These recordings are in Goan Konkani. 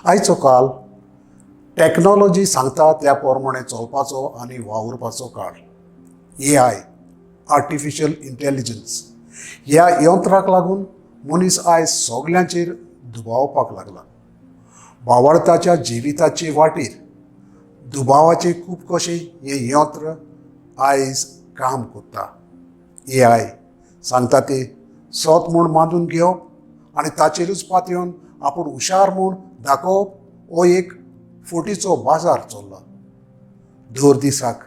आयचो काल टॅक्नोलॉजी सांगता त्या प्रमाणे चलपाचो आनी वावुरपाचो काळ. एआय, आर्टिफिशियल इंटेलिजन्स ह्या यंत्राक लागून मनीस आयज सगल्यांचेर दुबावपाक लागला. भावार्थाच्या जिविताचे वाटेर दुबावाचे खूब कशें हें यंत्र आयज काम करता. एआय सांगता तें सत म्हूण मानून घेवप आनी ताचेरूच पातयेवन आपूण हुशार म्हूण दाखोवप हो एक फटीचो बाजार चल्ला. दर दिसाक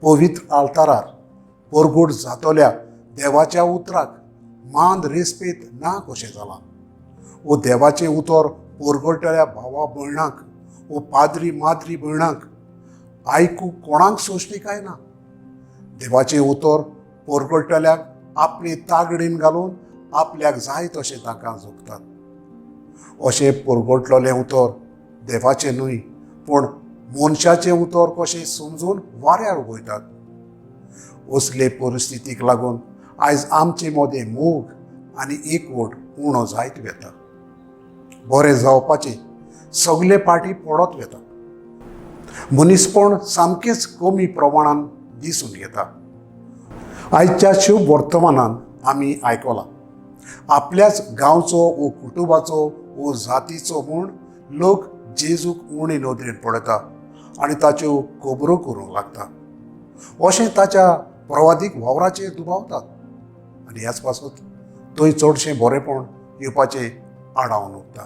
पवित्र आल्तारार परगट जातल्या देवाच्या उतराक मान रेस्पेद ना कशें जालां. वो देवाचें उतर परगटल्या भावा भयणांक वो पाद्री माद्री भयणांक आयकूंक कोणाक सोंसली ना. देवाचें उतर परगटल्याक आपले तागडीन घालून आपल्याक जाय तशें तांकां जोखतात. अशें परगटलेलें उतर देवाचें न्हय पूण मनशाचें उतर कशें समजून वाऱ्यार उबयतात. असले परिस्थितीक लागून आयज आमचे मदें मोग आनी एकवट उणो जायत वता. बरें जावपाचें सगले पाटी पडत वता. मनीसपण सामकेंच कमी प्रमाणान दिसून येता. आयच्या शुभ वर्तमानान आमी आयकलां, आपल्याच गांवचो वो कुटुंबाचो वो जातीचो म्हूण लोक जेजूक उणे नदरेन पळयता आनी ताच्यो खबरो करूंक लागता. अशें ताच्या प्रवादीक वावराचेर दुबावतात आनी ह्याच पासत थंय चडशें बरेंपण येवपाचें आडावन उरता.